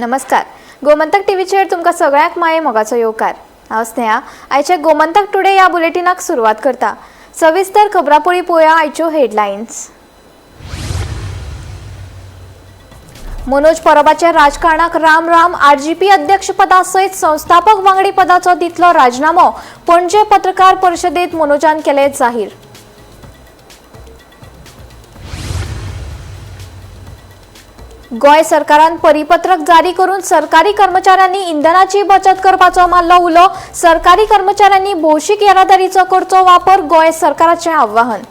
नमस्कार, गोमंतक टीव्हीचेर तुमकां सगळ्यांक माये मोगाचो येवकार. हांव स्नेहा. आयच्या गोमंतक टुडे ह्या बुलेटिनाक सुरवात करता. सविस्तर खबरापळी पळोवया. आयच्यो हेडलायन्स. मनोज परबाच्या राजकारणाक राम राम. आरजीपी अध्यक्षपदा सयत संस्थापक वांगडी पदाचो दितलो राजीनामो. पणजे पत्रकार परिशदेत मनोजान केले जाहीर. गोंय सरकारान परिपत्रक जारी करून सरकारी कर्मचाऱ्यांनी इंधनाची बचत करपाचो मारलो उलो. सरकारी कर्मचाऱ्यांनी भौशीक येरादारीचो करचो वापर, गोंय सरकाराचें आवाहन.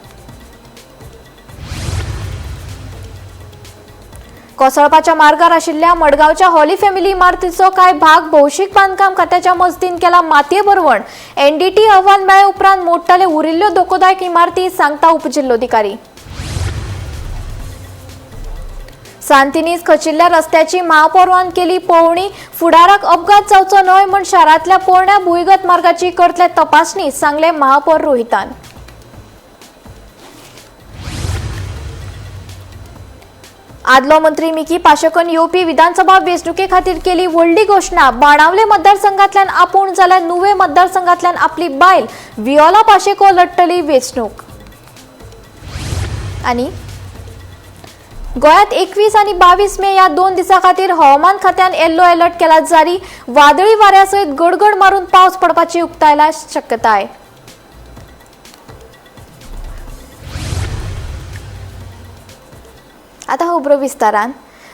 कोसळपाच्या मार्गार आशिल्ल्या मडगांवच्या हॉली फॅमिली इमारतीचो कांय भाग भौशीक बांदकाम खात्याच्या मजतीन केला मातये भरवण. एनडीटी अहवाल मेळ्ळे उपरांत मोडटले उरिल्ल्यो धोकोदायक इमारती, सांगता उपजिल्लोधिकारी. सांतिनीज खचिल्ल्या रस्त्याची महापौरान केली पळोवणी. फुडाराक अपघात जावचो न्हय म्हूण शारांतल्या पोरण्या भुंयगत मार्गाची करतले तपासणी, सांगले महापौर रोहितान. आदलो मंत्री मिकी पाशेकोन येवपी विधानसभा वेंचणुके खातीर केली व्हडली घोशणा. बाणावले मतदारसंघातल्यान आपूण जाल्यार नुवे मतदारसंघातल्यान आपली बायल वियोला पाशेको लढटली वेंचणूक. आनी गोंयांत 21 आनी 22 मे ह्या 2 दिसां खातीर हवामान खात्यान येल्लो अलर्ट केला जारी. वादळी वाऱ्या सयत गडगड मारून पावस पडपाची उक्तायला शक्यताय. आतां खबरो विस्तारान.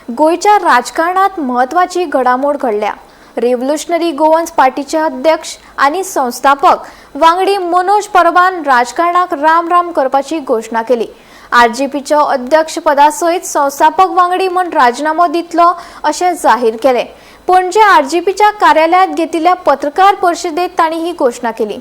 गोंयच्या राजकारणांत म्हत्वाची घडामोड घडल्या. रेव्होल्युशनरी गोवन्स पार्टीचे अध्यक्ष आनी संस्थापक वांगडी मनोज परबान राजकारणाक राम राम करपाची घोशणा केली. आरजीपीच्या अध्यक्षपदा सयत संस्थापक वांगडी म्हूण राजीनामो दितलो अशें जाहीर केलें. पणजे आरजीपीच्या कार्यालयांत घेतिल्ल्या पत्रकार परिशदेंत तांणी ही घोशणा केली.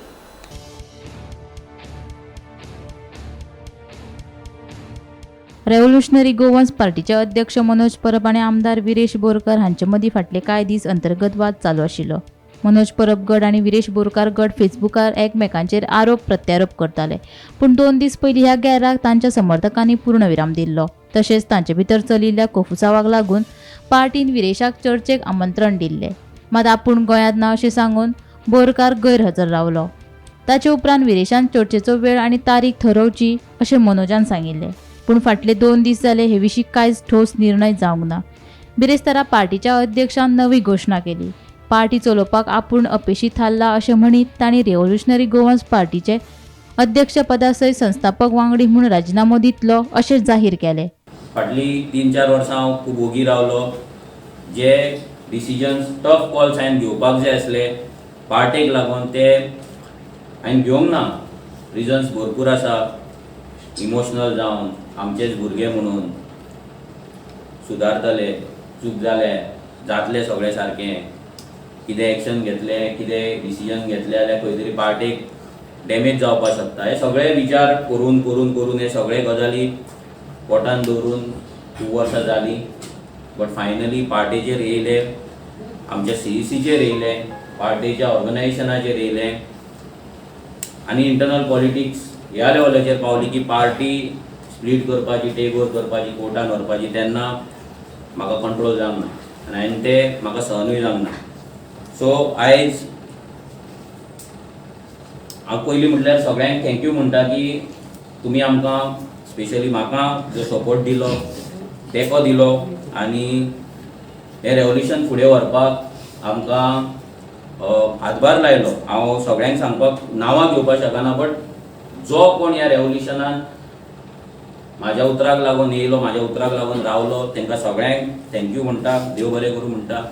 रेव्होल्युशनरी गोवन्स पार्टीचे अध्यक्ष मनोज परब आनी आमदार विरेश बोरकर हांचे मदीं फाटले कांय दीस अंतर्गत वाद चालू आशिल्लो. मनोज परब गड आनी विरेश बोरकार गड फेसबुकार एकमेकांचेर आरोप प्रत्यारोप करताले. पूण 2 दीस पयलीं ह्या गैराक तांच्या समर्थकांनी पूर्णविराम दिल्लो. तशेंच तांचे भितर चलिल्ल्या कोफुसावाक लागून पार्टीन विरेशाक चर्चेक आमंत्रण दिल्लें. मात आपूण गोंयांत ना अशें सांगून बोरकार गैरहजर रावलो. ताचे उपरांत विरेशान चर्चेचो वेळ आनी तारीख थरोवची अशें मनोजान सांगिल्लें. पूण फाटले 2 दीस जाले हे विशीं कांयच ठोस निर्णय जावंक ना. बिरेस्तारा पार्टीच्या अध्यक्षान नवी घोशणा केली. पार्टी चलोवपाक आपूण अपेशी थारला अशें म्हणीत तांणी रेव्होल्युशनरी गोवन्स पार्टीचे अध्यक्षपदा सयत संस्थापक वांगडी म्हूण राजिनामो दितलो अशें जाहीर केलें. फाटली 3-4 वर्सां हांव खूब ओगी रावलो. जे डिसिजन्स टफ कॉल्स हांवें घेवपाक जाय आसले पार्टेक लागून ते हांवें घेवंक ना. रिजन्स भरपूर आसा. इमोशनल जावन आमचेच भुरगे म्हणून सुदारतले, चूक जाले जातले सगळें सारकें, कितें एक्शन घेतलें कितें डिसिजन घेतलें जाल्यार खंय तरी पार्टेक डॅमेज जावपाक शकता. हे सगळे विचार करून करून करून हे सगळे गजाली पोटान दवरून खूब वर्सां जालीं. बट फायनली पार्टेचेर येयले, आमच्या सीईसीचेर येयले, पार्टेच्या ऑर्गनायझेशनाचेर येयले आनी इंटरनल पॉलिटिक्स ह्या लेवलाचेर पावली की पार्टी स्प्लीट करपाची, टेक ओवर करपाची, कोर्टान व्हरपाची. तेन्ना म्हाका कंट्रोल जावंक ना आनी हांवें तें म्हाका सहनूय जावंक ना. सो आयज हांव पयलीं म्हटल्यार सगळ्यांक thank you म्हणटा की तुमी आमकां स्पेशली म्हाका जो सपोर्ट दिलो, तेंको दिलो आनी हें रेवोल्युशन फुडें व्हरपाक आमकां हातभार लायलो. हांव सगळ्यांक सांगपाक नांवां घेवपाक शकना, बट जो कोण ह्या रेवोल्युशनान म्हाज्या उतराक लागून येयलो, म्हाज्या उतराक लागून रावलो, तांकां सगळ्यांक thank you म्हणटा, देव बरें करूं म्हणटा.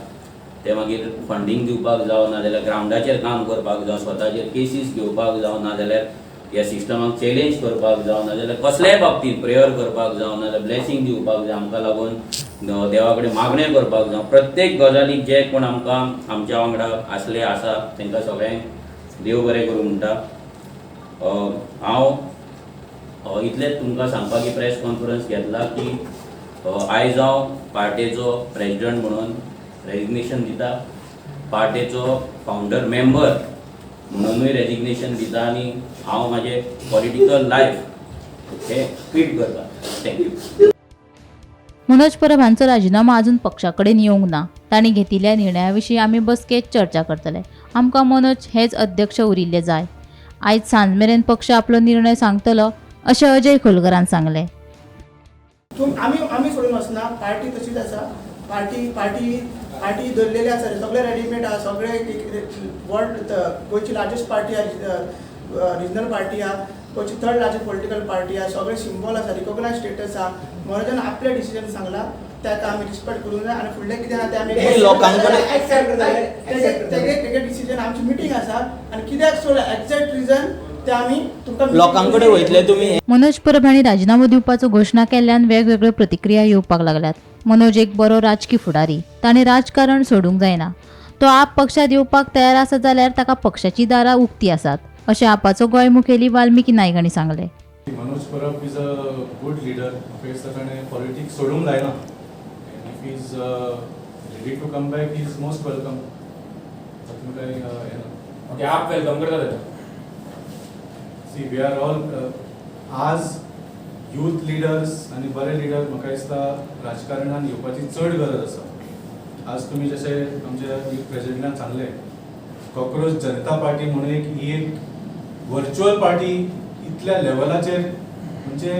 ते मागीर फंडींग दिवपाक जावं, नाजाल्यार ग्रावंडाचेर काम करपाक जावं, स्वताचेर केसीस घेवपाक जावं, नाजाल्यार ह्या सिस्टमाक चॅलेंज करपाक जावं, नाजाल्यार कसल्याय बाबतींत प्रेयर करपाक जावं, नाजाल्यार ब्लेसींग दिवपाक जाय, आमकां लागून देवा कडेन मागणें करपाक जावं, प्रत्येक गजालीक जे कोण आमकां आमच्या वांगडा आसले आसा तांकां सगळ्यांक देव बरें करूं म्हणटा. हांव इतलेंच तुमकां सांगपाक ही प्रेस कॉन्फरन्स घेतला की आयज हांव पार्टेचो प्रेजिडंट म्हणून रेजिग्नेशन दिता, पार्टेचो फावंडर मेंबर म्हणूनय रेजिग्नेशन दिता आनी हांव म्हाजें पॉलिटिकल लायफ हें क्विट करता. Thank you. मनोज परब हांचो राजिनामो अजून पक्षा कडेन येवंक ना. तांणी घेतिल्ल्या निर्णया विशीं आमी बसकेंत चर्चा करतले. आमकां मनोज हेच अध्यक्ष उरिल्ले जाय. आयज सांज मेरेन पक्ष आपलो निर्णय सांगतलो अशें अजय खोलकरान सांगलें. आमी आमी सोडून वचना, पार्टी तशीच आसा. पार्टी पार्टी पार्टी धरलेली आसा, सगळे रेडीमेड आहा, सगळे वर्ल्ड गोंयची लार्जस्ट पार्टी आहा, रिजनल पार्टी आहा, गोंयची थर्ड लार्जस्ट पॉलिटिकल पार्टी आहा, सगळे सिंबॉल आसा, रिकॉग्नायज स्टेटस आहा. मनोजान आपले डिसिजन सांगला, ताका आमी रिस्पेक्ट करूंक जाय आनी फुडलें कितें आहा तें आमी तेगे डिसिजन. आमची मिटींग आसा आनी कित्याक सोडला एग्जॅक्ट रिजन ते आमी तुमकां लोकां कडेन वयतले तुमी. मनोज परब हांणी राजिनामो दिवपाचो घोशणा केल्ल्यान वेगवेगळ्यो प्रतिक्रिया येवपाक लागल्यात. मनोज एक बरो राजकी फुडारी, ताणें राजकारण सोडूंक जायना. तो आप पक्षांत येवपाक तयार आसा जाल्यार ताका पक्षाची दारां उक्ती आसात अशें आपाचो गोंय मुखेली वाल्मिकी नायक हांणी सांगलें. Manoj Parab is a good leader. म्हाका दिसता ताणें पॉलिटिक्स सोडूंक जायना. And if is ready to come back, is most welcome. तातूंत कांय हें ना. ओके, आप welcome करता तेका? सी, we are all आज यूथ लिडर्स आनी बरे लिडर म्हाका दिसता राजकारणान येवपाची चड गरज आसा. आज तुमी जशें आमच्या यूथ प्रेजिडेंटान सांगलें, कॉक्रोच जनता पार्टी म्हणून एक ही एक वर्च्युअल पार्टी इतल्या लेवलाचेर म्हणजे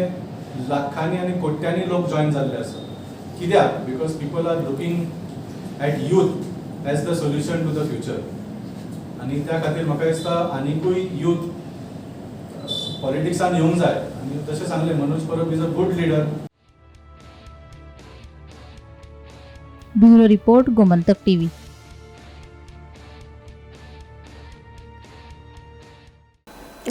लाखांनी आनी कोट्यांनी लोक जॉयन जाल्ले आसा. कित्याक? Because people are looking at youth as the solution to the future. आनी त्या खातीर म्हाका दिसता आनिकूय यूथ पॉलिटिक्सान येवंक जाय. आनी तशें सांगलें, Manoj Parab is a good leader. Bureau report, Gomantak TV.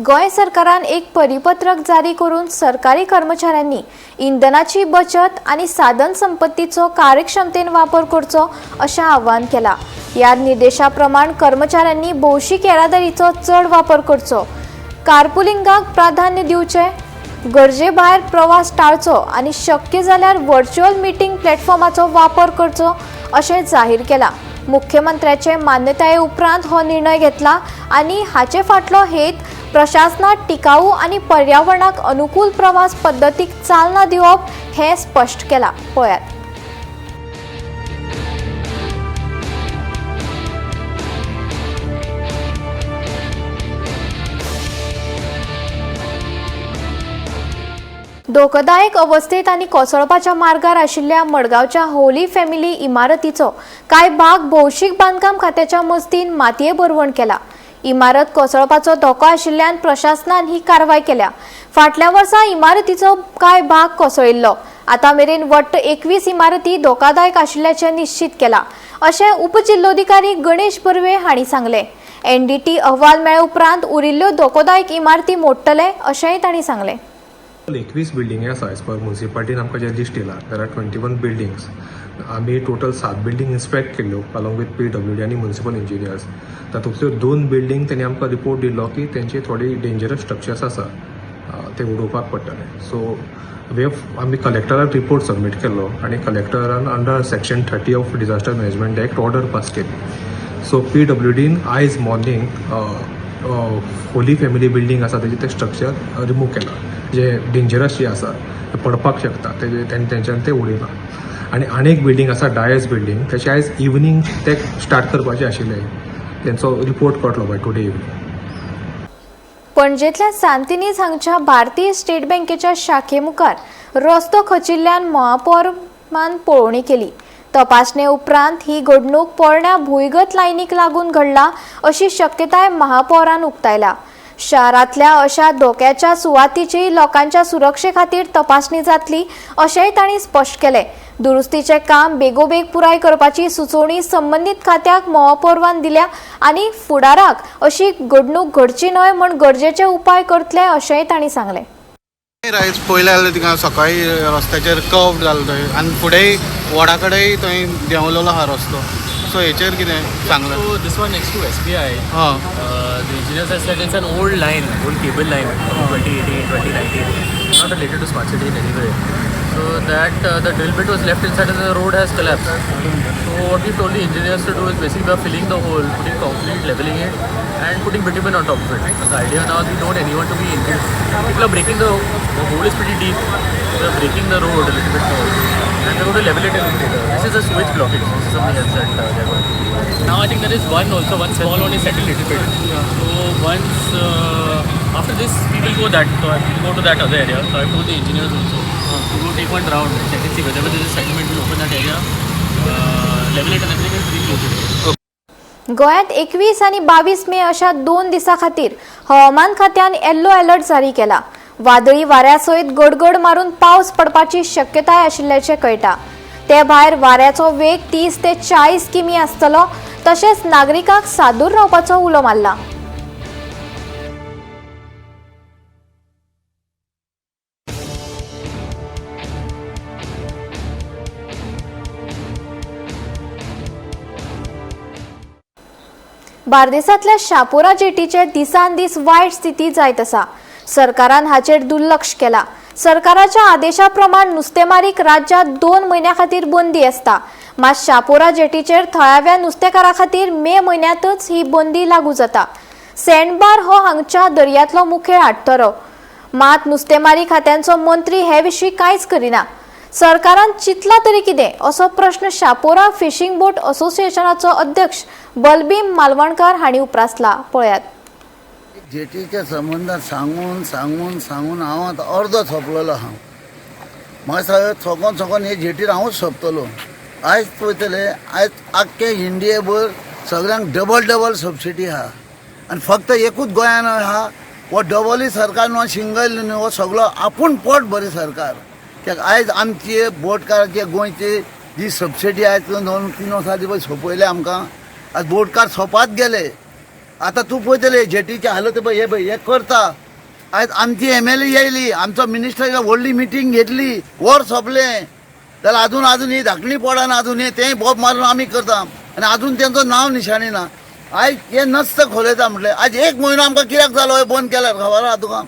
Goa सरकारान एक परिपत्रक जारी करून सरकारी कर्मचाऱ्यांनी इंधनाची बचत आनी साधन संपत्तीचो कार्यक्षमतेन वापर करचो अशें आवाहन केलां. ह्या निर्देशा प्रमाण कर्मचाऱ्यांनी भौशीक येरादारीचो चड वापर करचो, कारपुलिंगाक प्राधान्य दिवचें, गरजे भायर प्रवास टाळचो आनी शक्य जाल्यार व्हर्च्युअल मिटींग प्लॅटफॉर्माचो वापर करचो अशें जाहीर केलां. मुख्यमंत्र्याचे मान्यताये उपरांत हो निर्णय घेतला आनी हाचे फाटलो हेत प्रशासनात टिकाऊ आनी पर्यावरणाक अनुकूल प्रवास पद्दतीक चालना दिवप हें स्पश्ट केलां. पळयात. धोकोदायक अवस्थेत आनी कोसळपाच्या मार्गार आशिल्ल्या मडगांवच्या होली फॅमिली इमारतीचो कांय भाग भौशीक बांदकाम खात्याच्या मजतीन मातये भरवण केला. इमारत कोसळपाचो धोको आशिल्ल्यान प्रशासनान ही कारवाय केल्या. फाटल्या वर्सा इमारतीचो कांय भाग कोसळिल्लो. आतां मेरेन वट्ट 21 इमारती धोकादायक आशिल्ल्याचें निश्चित केलां अशें उपजिल्लोधिकारी गणेश बर्वे हांणी सांगलें. एनडीटी अहवाल मेळ्ळे उपरांत उरिल्ल्यो धोकोदायक इमारती मोडटले अशेंय तांणी सांगलें. 21 बिल्डिंगे आसा एज पर मुन्सिपाल्टीन आमकां जें लिस्ट येयला, there are 21 buildings. आमी टोटल 7 बिल्डींग इन्स्पेक्ट केल्यो अलॉंग विथ PWD आनी म्युनिसिपल इंजिनियर्स. तातूंतल्यो 2 बिल्डींग तेणी आमकां रिपोर्ट दिल्लो की तेंचे थोडी डेंजरस स्ट्रक्चर्स आसा, ते उडोवपाक पडटले. सो वे आमी कलेक्टराक रिपोर्ट सबमीट केल्लो आनी कलेक्टरान under section 30 of disaster management act order pass केली. सो PWDन आयज मॉर्निंग होली फॅमिली बिल्डींग आसा तेजें तें स्ट्रक्चर रिमूव केलां, जे डेंजरस जे आसा ते पडपाक शकता तेजे तेंच्यान ते उडयलां. आनी आनी एक बिल्डींग आसा डायस बिल्डींग, तेचे आयज इवनींग ते स्टार्ट करपाचे आशिल्ले, तेंचो रिपोर्ट कळटलो बाय टुडे इवनींग. पणजेंतल्या सांतिनीज हांगच्या भारतीय स्टेट बँकेच्या शाखे मुखार रस्तो खचिल्ल्यान महापौरान पळोवणी केली. तपासणे उपरांत ही घडणूक पोरण्या भुंयगत लायनीक लागून घडला अशी शक्यताय महापौरान उक्तायल्या. शारांतल्या अशा धोक्याच्या सुवातीची लोकांच्या सुरक्षे खातीर तपासणी जातली अशेंय तांणी स्पश्ट केलें. दुरुस्तीचें काम बेगोबेग पुराय करपाची सुचोवणी संबंदीत खात्याक महापौरान दिल्या आनी फुडाराक अशी घडणूक घडची न्हय म्हूण गरजेचे उपाय करतले अशेंय तांणी सांगलें. आयज पयलें जाल्यार थिंगा सकाळी रस्त्याचेर कर्व जालो थंय आनी फुडें वडा कडेन थंय देंवलेलो आहा रस्तो. सो हेचेर कितें सांगलां? So this one next to SBI, the engineers have said it's an old line, old cable line from 2018, 2019, not related to smart city in any way. So that the drill bit was left inside and the road has collapsed. So what we told the engineers to do is basically we are filling the hole, putting concrete, leveling it, and putting bitumen on top of it. So the idea now is we don't want anyone to be injured. People are breaking the hole is pretty deep. They are breaking the road a little bit more. And they're going to level it a little later. This is a sewage blockage. This is something else that they're going to do. Now I think there is one also, one small one is settled little bit. So once after this, we will go that. So I will go to that other area. So I told the engineers also to go take one round and check and see whether there is a settlement. We'll open that area, level it and everything, and reclose it. गोंयांत 21 आनी 22 मे अशा 2 दिसां खातीर हवामान खात्यान येल्लो alert जारी केला. वादळी वाऱ्या सयत गडगड मारून पावस पडपाची शक्यताय आशिल्ल्याचें कळटा. ते भायर वाऱ्याचो वेग 30 ते 40 किमी आसतलो. तशेंच नागरिकांक सादूर रावपाचो उलो मारला. बार्देसांतल्या शापोरा जेटीचे दिसान दीस वायट स्थिती जायत आसा. सरकारान हाचेर दुर्लक्ष केला. सरकाराच्या आदेशा प्रमाण नुस्तेमारीक राज्यांत 2 म्हयन्यां खातीर बंदी आसता. मात शापोरा जेटीचेर थळाव्या नुस्तेकारां खातीर मे म्हयन्यांतच ही बंदी लागू जाता. सँडबार हो हांगच्या दर्यांतलो मुखेल आडतरो. मात नुस्तेमारी खात्यांचो मंत्री हे विशीं कांयच करिना. सरकारान चिंतलां तरी कितें असो प्रश्न शापोरा फिशींग बोट असोसिएशनाचो अध्यक्ष बलबीम मालवणकार हांणी उप्रासला. पळयात. जेटीच्या संबंदात सांगून सांगून सांगून हांव आतां अर्दो सोंपलेलो आहा. म्हाका सोकोन सोकोन हे जेटीर हांवूच सोंपतलो. आयज पळयतले आयज आख्खे इंडियेभर सगळ्यांक डबल डबल सबसिडी आहा आनी फक्त एकूच गोंयान आहा हो डबलूय सरकार न्हू सिंगल न्हू हो सगळो आपूण पोट बरें सरकार. कित्याक आयज आमचे बोटकाराचे गोंयची जी सबसिडी आयज 2-3 वर्सां ती पळय सोंपयले आमकां. आयज बोटकार सोंपात गेले. आतां तूं पळयतले जेटीचे हालत पळय हे पळय हे करता. आयज आमची MLA येयली, आमचो मिनिस्टर व्हडली मिटींग घेतली, वर सोंपलें जाल्यार अजून अजून ही धाकणी पडना, अजून हे तेंय बोब मारून आमी करता आनी अजून तेंचो नांव निशाणी ना. आयज हे नस्त खोलयता म्हटलें आयज 1 म्हयनो आमकां कित्याक जालो हे बंद केल्यार खबर आहा तुका.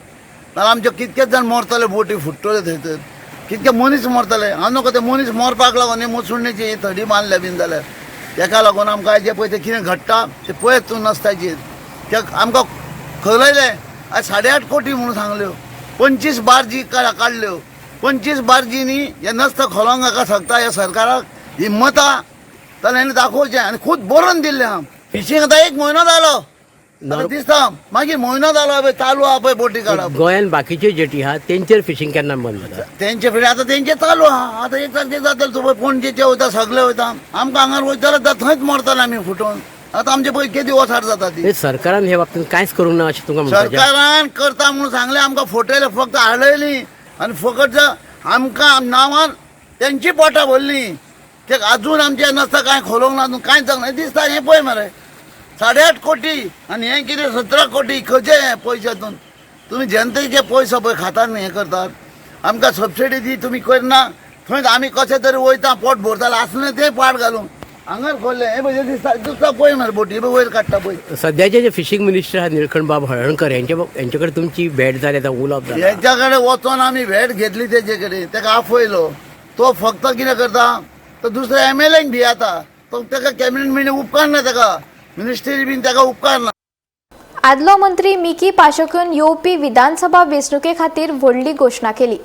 नाल्यार आमचे कितकेच जाण मरतले, बोटी फुट्टले थंय थंय कितके मनीस मरतले. हांव नको ते मनीस मरपाक लागून हे मसुंडीची ही थडी मारल्या बीन जाल्यार तेका लागून आमकां आयज जें पळय तें कितें घडटा तें पळयत तूं नसताचेर. ते आमकां खलयलें आयज 8.5 कोटी म्हणून सांगल्यो, 25 बार्जी काडल्यो, 25 बार्जींनी हें नस्त खोलोंक हाका शकता ह्या सरकाराक हिम्मत आहा जाल्यार हेणें दाखोवचें. आनी खूब बरोवन दिल्लें आहा. फिशींग आतां 1 म्हयनो जालो दिसता, मागीर म्हयनो जालो पळय चालू आहा पळय बोटी काडप. गोंयान बाकीच्यो जेटी आहा तेंचेर फिशींग केन्ना बंद जाता? तेंचे फिशींग आतां तेंचे चालू आहा. आतां एक तारखेक जातलें. तूं पळय पणजेचे वयता, सगळे वयता, आमकां हांगार वयताले थंयच मरतले आमी फुटून. आतां आमचे पळय केदी वसार जाता ती. सरकारान हे बाबतींत कांयच करूंक ना अशें तुमकां म्हणपाचें? सरकारान करता म्हणून सांगलें, आमकां फटयलें, फक्त हाडयली आनी फकत आमकां नांवान तेंची पोटां भरलीं. ते अजून आमचें नसता कांय खोलोवंक ना, अजून कांय जावंक ना. दिसता हें पळय मरे 8.5 कोटी आनी हें कितें 17 कोटी खंयचे हे पयशे? तुमी जनतेचे पयशे पळय खातात न्ही हें करतात. आमकां सबसिडी दी तुमी करना, थंयच आमी कशें तरी वयता पोट भरताले आसलें तें पाट घालून हांगार खोल्लें. हें पळय दिसता दिसता पळय मरे बोटी वयर काडटा पळय. सद्याचे जे फिशींग मिनिस्टर आहा निळखंठ बाब हळर्णकर हेंचे कडेन तुमची भेट जाली आतां उलोवप जालां? हेच्या कडेन वचोन आमी भेट घेतली तेजे कडेन, तेका आफयलो. तो फक्त कितें करता तो दुसऱ्या MLA भियेता, तो तेका कॅबिनेट मिटींग उपकारना, तेका मिनिस्ट्री बीन तेका उपकारना. आदलो मंत्री मिकी पाशेकोन येवपी विधानसभा वेंचणुके खातीर व्हडली घोशणा केली.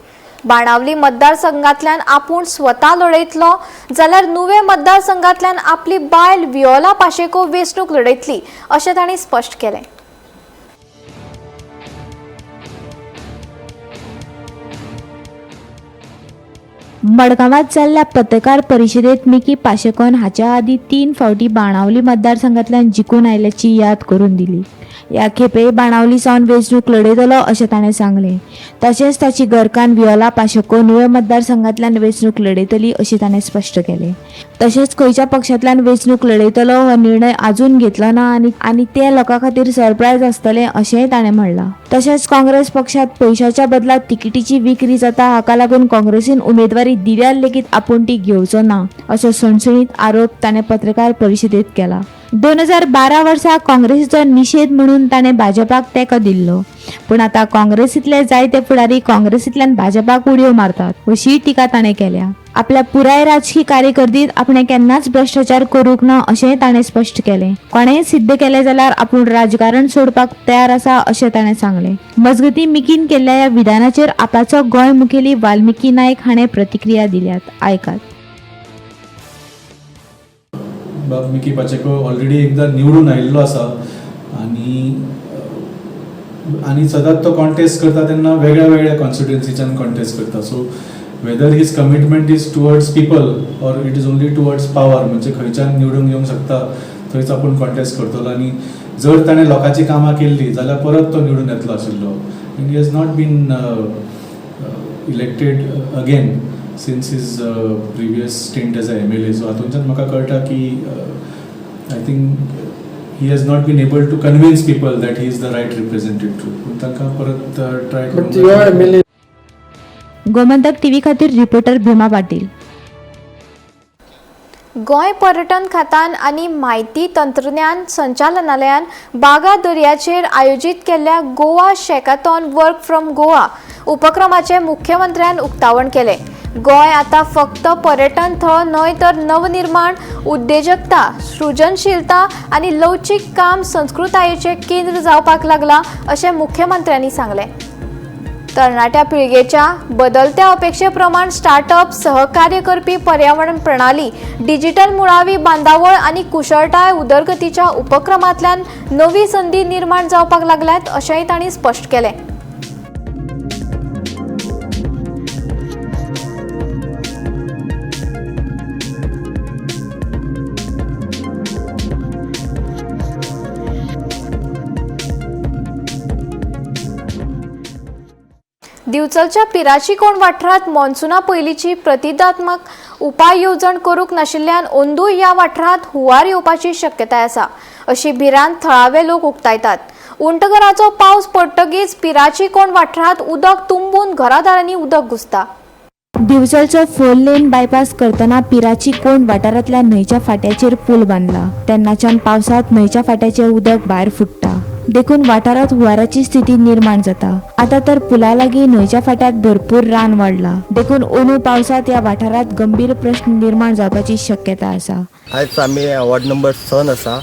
बाणावली मतदारसंघातल्यान आपूण स्वता लढयतलो जाल्यार नुवे मतदारसंघातल्यान आपली बायल वियोला पाशेको वेंचणूक लढयतली अशें तांणी स्पश्ट केलें. मडगांवांत जाल्ल्या पत्रकार परिशदेंत मिकी पाशेकोन हाच्या आदीं 3 फावटी बाणावली मतदारसंघांतल्यान जिखून आयिल्ल्याची याद करून दिली. ह्या खेपे बाणावली सावन वेंचणूक लढयतलो अशें ताणें सांगलें. तशेंच ताची घरकान्न वियोला पाशेको नुवें मतदारसंघांतल्यान वेंचणूक लढयतली अशें ताणें स्पश्ट केलें. तशेंच खंयच्या पक्षांतल्यान वेंचणूक लढयतलो हो निर्णय आजून घेतलो ना आनी ते लोकां खातीर सरप्रायज आसतलें अशेंय ताणें म्हणलां. तशेंच काँग्रेस पक्षांत पयशाच्या बदला तिकिटीची विक्री जाता, हाका लागून काँग्रेसीन उमेदवारी दिल्यार लेगीत आपूण ती घेवचो ना असो सणसणीत आरोप ताणें पत्रकार परिशदेंत केला. 2012 वर्सा काँग्रेसीचो निशेध म्हणून ताणें भाजपाक तेंको दिल्लो. पूण आतां काँग्रेसींतले जायते फुडारी काँग्रेसींतल्यान भाजपाक उडयो मारतात अशीय टिका ताणें केल्या. आपल्या पुराय राजकी कारकिर्दीत आपणें केन्नाच भ्रश्टाचार करूंक ना अशेंय ताणें स्पश्ट केलें. कोणेंय सिद्ध केलें जाल्यार आपूण राजकारण सोडपाक तयार आसा अशें ताणें सांगलें. मजगतीं मिकीन केल्ल्या ह्या विधानाचेर आपाचो गोंय मुखेली वाल्मिकी नायक हाणें प्रतिक्रिया दिल्यात. आयकात. बाब मिकी पाचेको ऑलरेडी एकदां निवडून आयिल्लो आसा आनी आनी सदांच तो कॉन्टेस्ट करता तेन्ना वेगळ्या वेगळ्या कॉन्स्टिट्युएन्सीच्यान कॉन्टेस्ट करता. So whether his commitment is towards people or it is only towards power, म्हणजे खंयच्यान निवडून येवंक शकता थंयच आपूण कॉन्टेस्ट करतलो आनी जर ताणें लोकांची कामां केल्लीं जाल्यार परत तो निवडून येतलो आशिल्लो. And he has not been elected again since his previous stint as a MLA. So हातूंतल्यान म्हाका कळटा की I think he has not been able to convince people that he is the right representative. पूण तांकां परत try करूंक. Gomantak TV खातीर reporter भीमा पाटील. गोंय पर्यटन खात्यान आनी म्हायती तंत्रज्ञान संचालनालयान बागा दर्याचेर आयोजीत केल्ल्या Goa shakathon work from Goa उपक्रमाचें मुख्यमंत्र्यान उक्तावण केलें. गोंय आतां फक्त पर्यटन थळ न्हय तर नवनिर्माण, उद्देजकता, सृजनशीलता आनी लवचीक काम संस्कृतायेचें केंद्र जावपाक लागलां अशें मुख्यमंत्र्यांनी सांगलें. तरणाट्या पिळगेच्या बदलत्या अपेक्षे प्रमाण स्टार्टअप, सहकार्य करपी पर्यावरण प्रणाली, डिजिटल मुळावी बांदावळ आनी कुशळटाय उदरगतीच्या उपक्रमांतल्यान नवी संदी निर्माण जावपाक लागल्यात अशेंय तांणी स्पश्ट केलें. दिवचलच्या पिराचीकोण वाठारांत मॉन्सुना पयलींची प्रतिदात्मक उपाय येवजण करूंक नाशिल्ल्यान अंदूय ह्या वाठारांत हुंवार येवपाची शक्यताय आसा अशी भिरांत थळावे लोक उक्तायतात. उंटगराचो पावस पडटकीच पिराचीकोण वाठारांत उदक तुंबून घरादारांनी उदक घुसता. दिवचलचो 4 लेन बायपास करतना पिराची कोण वाठारांतल्या न्हंयच्या फाट्याचेर पूल बांदला. तेन्नाच्यान पावसांत न्हंयच्या फाट्याचें उदक भायर फुट्टा, देखून वाठारांत हुंवाराची स्थिती निर्माण जाता. आतां तर पुला लागीं न्हंयच्या फाट्याक भरपूर रान वाडला, देखून अंदू पावसांत ह्या वाठारांत गंभीर प्रश्न निर्माण जावपाची शक्यता आसा. आयज आमी वॉर्ड नंबर 7 आसा,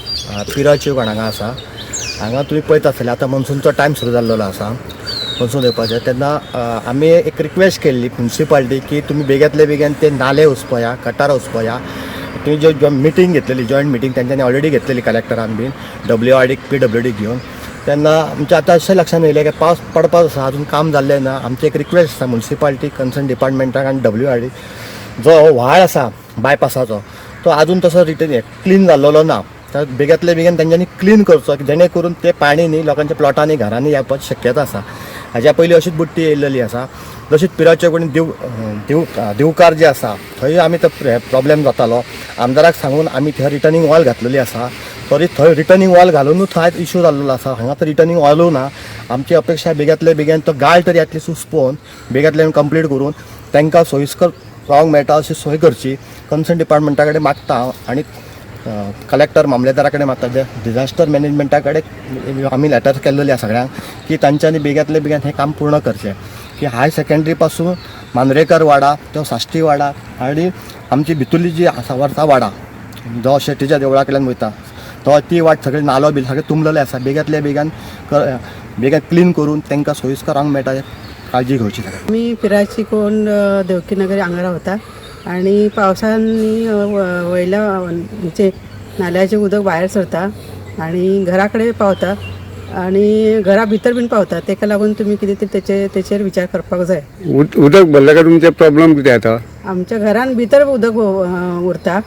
पिराची कोण हांगा आसा. हांगा तुमी पळयता आसतले आतां मॉन्सूनचो टायम सुरू जाल्लो आसा, मॉन्सून येवपाचें. तेन्ना आमी एक रिक्वेस्ट केल्ली म्युनिसिपालिटी की तुमी बेग्यांतले बेगीन ते नाले उसपया, गटार उसपया. तुमी ज्यो मिटींग घेतलेली, जॉयंट मिटींग तेंच्यांनी ऑलरेडी घेतलेली कलेक्टरान बीन WRD PWD घेवन. तेन्ना आमच्या आतां अशें लक्षांत येयलें की पावस पडपाक आसा, अजून काम जाल्लें ना. आमचें एक रिक्वेस्ट आसा म्युनिसिपालिटी कन्सर्न डिपार्टमेंटाक आनी WRD, जो व्हाळ आसा बायपासाचो तो अजून तसो रिटर्न क्लीन जाल्लो ना. तर बेग्यांतले बेगीन तेंच्यांनी क्लीन करचो जेणे करून ते पाणी न्ही लोकांच्या प्लॉटांनी घरांनी येवपाची शक्यता आसा. हाज्या पयलीं अशीच बुट्टी येयलेली आसा. तशीच पिराचे कडेन दिवकार जे आसा थंय आमी तो प्रॉब्लेम जातालो. आमदाराक सांगून आमी थंय रिटर्निंग वॉल घातलेली आसा, तरी थंय रिटर्निंग वॉल घालुनूच थंय इशू जाल्लो आसा. हांगा तर रिटर्निंग वॉलूय ना. आमची अपेक्षा बेग्यांतले बेगीन तो गाळ तरी एटलिस्ट उसपोवन बेग्यांतल्यान कंप्लीट करून तांकां सोयीस्कर रावंक मेळटा अशी सोय करची. कन्सर्न डिपार्टमेंटा कडेन मागता हांव आनी कलेक्टर मामलेदारा कडेन मागता, डिजास्टर मॅनेजमेंटा कडेन आमी लेटर केल्लेली आसा सगळ्यांक की तांच्यांनी बेग्यांतले बेगीन हें काम पूर्ण करचें. की हायर सेकेंडरी पासून मांद्रेकर वाडा तो साश्टी वाडा आनी आमची भितुल्ली जी आसा वर्सा वाडा जो शेटीच्या देवळा कडल्यान वयता तो ती वाट सगळी नालो बी सगळें तुंबलेलें आसा. बेग्यांतले बेगीन बेगीन क्लीन करून तांकां सोयीस्कर रावंक मेळटा काळजी घेवची. आमी पिराची कोण देवकीनगर हांगा रावता आनी पावसान वयल्या म्हणजे नाल्याचें उदक भायर सरता आनी घरा कडेन पावता आनी घरा भितर बीन पावता. तेका लागून तुमी कितें तरी तेचेर विचार करपाक जाय. उदक भरलें काय तुमचे प्रॉब्लम कितें जाता? आमच्या घरान भितर उदक उरता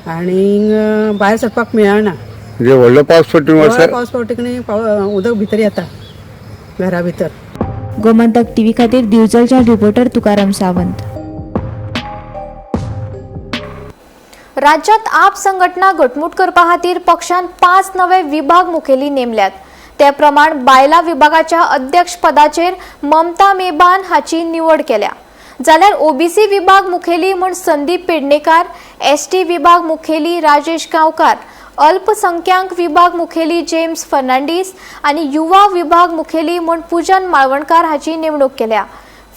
आनी भायर सरपाक मेळना. म्हणजे व्हडलो पावस पडटा, पावस पडटकीर उदक भितर येता घरा भितर. गोमंतक टीव्ही खातीर दिवचलच्या रिपोर्टर तुकाराम सावंत. राज्यात आप संघटना घटमूट करपा खातीर पक्षान 5 नवे विभाग मुखेली नेमल्यात. ते प्रमाण बायला विभागाच्या अध्यक्ष पदाचेर ममता मेबान हाची निवड केल्या, जाल्यार ओबीसी विभाग मुखेली म्हूण संदीप पेडणेकार, एसटी विभाग मुखेली राजेश गांवकार, अल्पसंख्याक विभाग मुखेली जेम्स फर्नांडीस आनी युवा विभाग मुखेली म्हूण पूजन माळवणकार हाची नेमणूक केल्या.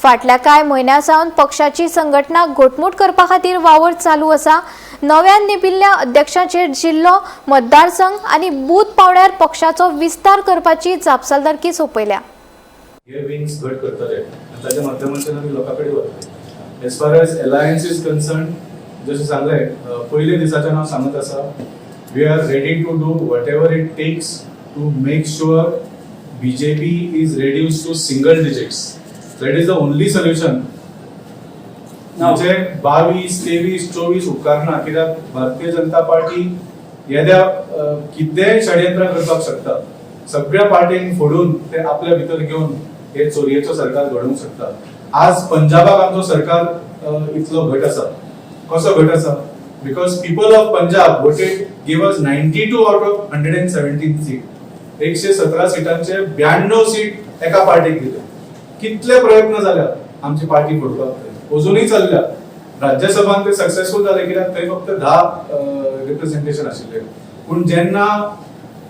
फाटल्या कांय म्हयन्यां सावन पक्षाची संघटना घटमूट करपा खातीर वावर चालू आसा. नव्यान नेमिल्ल्या अध्यक्षांचेर जिल्लो, मतदारसंघ आनी बूथ पावंड्यार पक्षाचो विस्तार करपाची जापसालदारकी सोंपयल्या. हे विंग्स घट करतले आनी ताच्या माध्यमांतल्यान आमी लोकां कडेन वतले. As far as alliance is concern, जशें सांगलें, पयले दिसाच्यान हांव सांगत आसा, we are ready to do whatever it takes to make sure BJP is reduce to single digits. That is the only solution. म्हणजे 22, 23, 24 उपकारना, कित्याक भारतीय जनता पार्टी येद्या कितेंय षडयंत्र करपाक शकता. सगळ्या पार्टींक फोडून ते आपल्या भितर घेवन हे चोरयेचो सरकार घडोवंक शकता. आज पंजाबाक आमचो सरकार इतलो घट आसा. कसो घट आसा? Because people of Punjab voted, give us 92 out of 117 seat. 117 सिटांचे 92 seat एका पार्टीक दिले. कितले प्रयत्न जाल्या आमची पार्टी फोडपाक, अजूनय चल्ल्या. राज्यसभान ते सक्सेसफूल जाले, कित्याक थंय फक्त 10 रिप्रेझेंटेशन आशिल्ले. पूण जेन्ना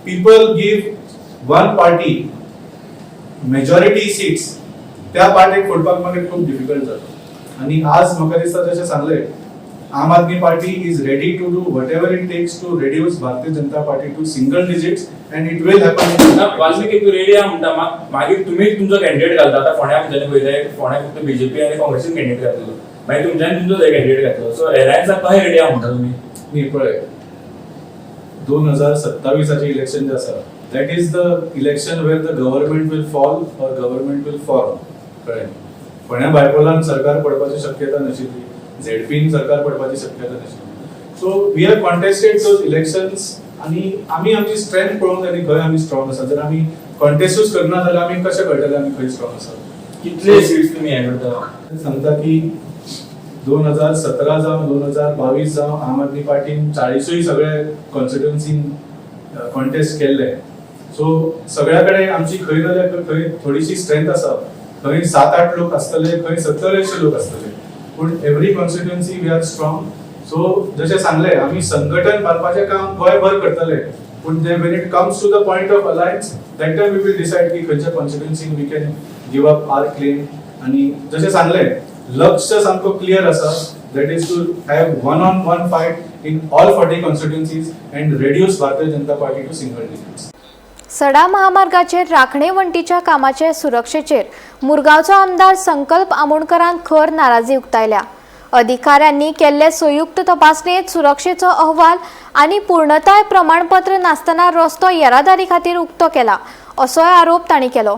people give one party majority seats, त्या पार्टीक फोडपाक मागीर खूब डिफिकल्ट जाता. आनी आज म्हाका दिसता, जशें सांगलें, Aam Aadmi Party is ready to do whatever it takes to reduce Bharatiya Janata Party to single digits and it will happen. Valmiki, तूं रेडी आहा म्हणटा, मागीर तुमी तुमचो कॅन्डिडेट घालता. आतां फोंड्या आमच्यांनी पळयलें, फोंड्या फक्त बीजेपी आनी काँग्रेसीन कॅन्डिडेट घातलेलो, मागीर तुमच्यांनी तुमचो थंय कॅन्डिडेट घातलो. सो एलायन्साक कशें रेडी आहा म्हणटा तुमी? न्ही, पळय, 2027आचें इलेक्शन जें आसा, that is the election where the government will fall or government will form. कळ्ळें? फोंड्या बायपोलान सरकार पडपाची शक्यता नाशिल्ली, झेडपीन सरकार पडपाची शक्यता नाशिल्ली. So we have contested those elections आनी आमी आमची स्ट्रेंथ पळोवंक जाय न्ही, खंय आमी स्ट्रॉंग आसा. जर आमी कॉन्टेस्टूच करना जाल्यार आमी कशें कळटलें आमी खंय स्ट्रॉंग आसा? कितले सीट्स तुमी हें करता? सांगता की 2017 जावं, 2022 जावं, आम आदमी पार्टीन 40ूय सगळे कॉन्स्टिट्युन्सीन कॉन्टेस्ट केल्ले. सो सगळ्या कडेन आमची खंय ना जाल्यार खंय थोडीशी स्ट्रेंथ आसा. खंय 7-8 लोक आसतले, खंय 70-80 लोक आसतले, पूण every constituency we are strong. So जशें सांगलें, आमी संघटन बांदपाचें काम गोंयभर करतले, पूण जे when it comes to the point of alliance, that time we will decide की खंयच्या कॉन्स्टिट्युन्सीन we can give up our claim. आनी जशें सांगलें, लक्ष सामको क्लियर आसा, that is to have one on one fight in all 40 constituencies and reduce Bharatiya Janata Party to single digits. सडा महामार्गाचेर राखणे वण्टीच्या कामाचे सुरक्षेचेर मुरगांवचो आमदार संकल्प आमोणकरान खर नाराजी उक्तायल्या. अधिकाऱ्यांनी केल्ले संयुक्त तपासणेत सुरक्षेचो अहवाल आनी पूर्णताय प्रमाणपत्र नासतना रस्तो येरादारी खातीर उक्तो केला, असोय आरोप तांणी केलो.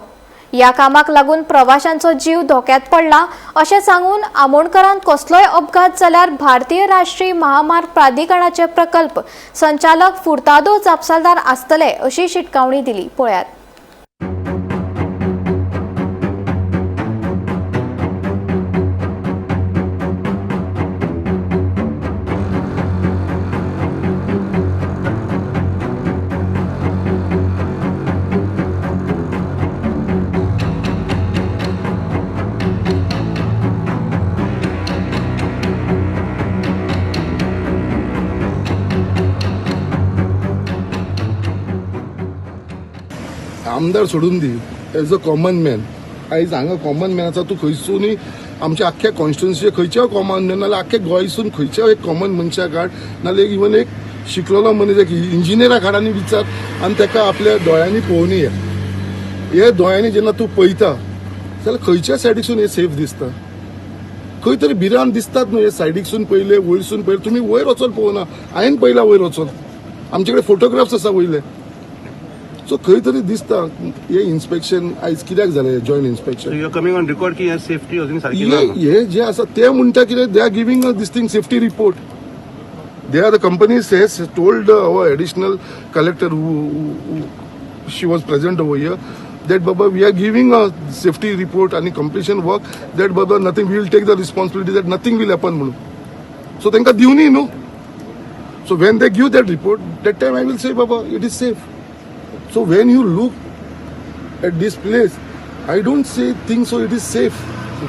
ह्या कामाक लागून प्रवाशांचो जीव धोक्यात पडला अशें सांगून आमोणकरान कसलोय अपघात जाल्यार भारतीय राष्ट्रीय महामार्ग प्राधिकरणाचे प्रकल्प संचालक फुर्तादो जापसालदार आसतले अशी शिटकावणी दिली. पळयात. आमदार सोडून दी, एज अ कॉमन मॅन आयज हांगा कॉमन मॅन आसा. तूं खंयसूनय आमच्या आख्ख्या कॉन्स्टिट्युन्सी खंयच्याय कॉमन मॅन, नाल्यार आख्ख्या गोंयसून खंयच्याय एक कॉमन मनशाक हाड, नाल्यार इवन एक शिकलेलो मनीस, एक इंजिनियराक हाड आनी विचार आनी ताका आपल्या दोळ्यांनी पळोवन ये. हे दोळ्यांनी जेन्ना तूं पळयता जाल्यार खंयच्या सायडीकसून हे सेफ दिसता? खंय तरी भिरांत दिसतात न्हू. हे सायडीकसून पयले, वयरसून पयले, तुमी वयर वचोन पळोवना. हांवें पळयला वयर वचोन, आमचे कडेन फोटोग्राफ्स आसा वयले. सो खंय तरी दिसता हे इन्स्पेक्शन आयज कित्याक जालें, joint inspection. You are coming on record की सेफ्टी अजून सारकी ना? हे जे आसा ते म्हणटा कितें, they are giving this thing safety report. They are the companies has told our additional collector, she was present over here, that Baba, we are giving a safety report आणि completion work, that Baba, nothing, we will take the responsibility that nothing will happen म्हणून. So तांकां दिवनी न्हू. So when they give that report, that time I will say Baba, it is safe. So when you look at this place, I don't say think so it is safe.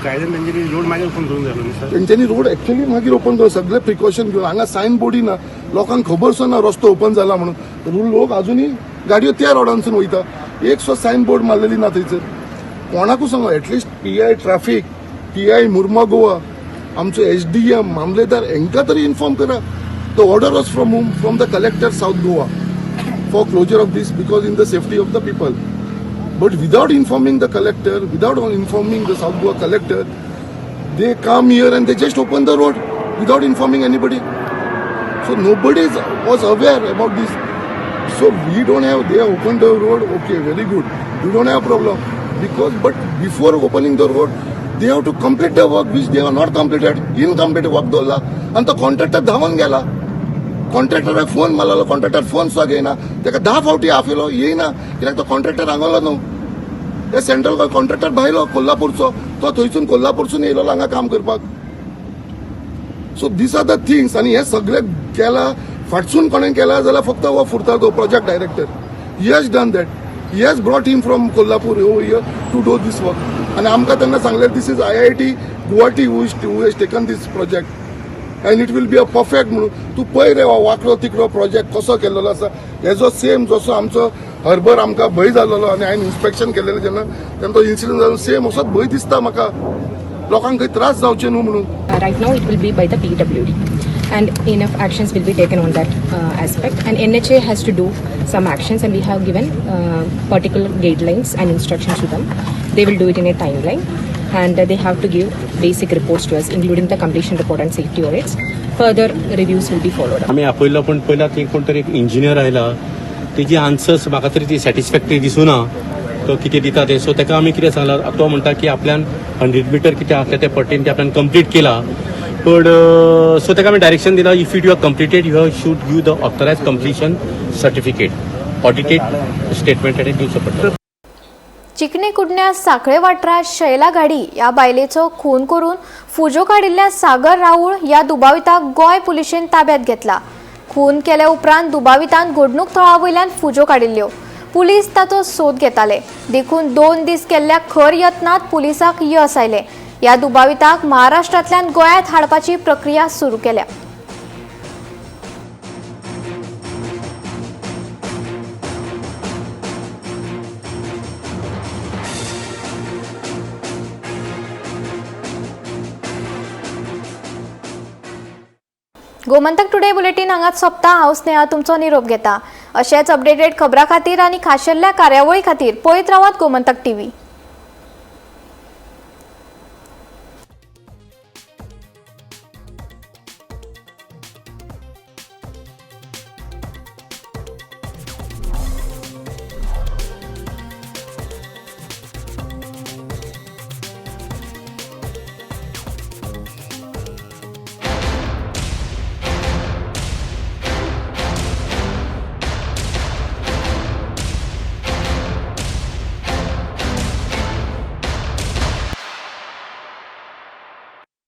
कायद्यान तेंच्यांनी road मागीर open करूंक जाय न्ही sir. तेंच्यांनी road actually मागीर open करून सगळे प्रिकॉशन घेवन, हांगा सायन बोर्डी ना, लोकांक खबर सुद्दां ना रस्तो ओपन जाला म्हणून. लोक अजुनूय गाडयो त्या रोडानसून वयता, एक सुद्दां सायन बोर्ड मारलेली ना थंयसर. कोणाकूच सांगो, at least PI traffic, PI Mormugao, आमचो एसडीएम, मामलेदार हेंकां तरी इन्फॉर्म करा. The order was from whom? From the collector South Goa for closure of this because in the safety of the people. But without informing the collector, without informing the South Goa collector, they come here and they just open the road without informing anybody. So nobody was aware about this. So we don't have, they opened the road, okay, very good. We don't have a problem. Because, but before opening the road, they have to complete the work which they have not completed. Incomplete work दोल्ला. आणि तो contractor धांवन गेला. कॉन्ट्रॅक्टराक phone मारलो, contractor phone सुद्दां घेयना. ताका 10 फावटी आपयलो, येयना, कित्याक तो कॉन्ट्रॅक्टर हांगलो न्हू. हे सेंट्रल कॉन्ट्रॅक्टर भायलो कोल्हापूरचो, तो थंयसून कोल्हापूरसून येयलो हांगा काम करपाक. So these are the things. आनी हे सगळे केला फाटसून कोणें केला जाल्यार फक्त हो Furtado project director, he has done that. He has brought him from Kolhapur over here to do this work. आनी आमकां तेन्ना सांगलें this is IIT Guwahati who has taken this project and it will be a perfect म्हणून. तूं पळय रे वांकडो तिकडो project कसो केल्लो आसा, हेजो सेम जसो आमचो हर्बर आमकां भंय जाल्लो आनी हांवें इन्स्पेक्शन केलेलें जेन्ना तेन्ना तो इन्सिडंट जालो सेम असोच भंय दिसता म्हाका, लोकांक खंय त्रास जावचे न्हू म्हणून. Right now it will be by the PWD and enough actions will be taken on that aspect, and NHA has to do some actions and we have given particular guidelines and instructions to them. They will do it in a timeline and they have to give basic reports to us, including the completion report and safety audits. Further reviews will be followed up. आमी आपयलो पूण पयला थंय कोण तरी एक engineer आयला, तेजी आन्सर्स म्हाका तरी ती सॅटिस्फॅक्टरी दिसूना, तो कितें दिता तें. सो ताका आमी कितें सांगलां, तो म्हणटा की आपल्यान 100 मिटर कितें आसलें तें पट्टेन तें आपल्यान कंप्लीट केलां, पण सो ताका आमी डायरेक्शन दिलां, if you have completed you have should give the authorise completion certificate, audited statement ताणें दिवचो पडटलो. चिकणे कुडण्या साखळे वाठारांत शैला घाडी ह्या बायलेचो खून करून फुजो काडिल्ल्या सागर राऊळ ह्या दुबाविताक गोंय पुलिशेन ताब्यात घेतला. खून केल्या उपरांत दुबावितान घडणूक थळा वयल्यान फुजो काडिल्ल्यो. पुलीस ताचो सोद घेताले, देखून 2 दीस केल्ल्या खर यत्नांत पुलिसाक यश आयलें. ह्या दुबाविताक महाराष्ट्रांतल्यान गोंयांत हाडपाची प्रक्रिया सुरू केल्या. गोमंतक टुडे बुलेटीन हांगाच सोंपता. हांव स्नेहा तुमचो निरोप घेता. अशेच अपडेटेड खबरां खातीर आनी खाशेल्ल्या कार्यावळी खातीर पळयत रावात गोमंतक टीव्ही.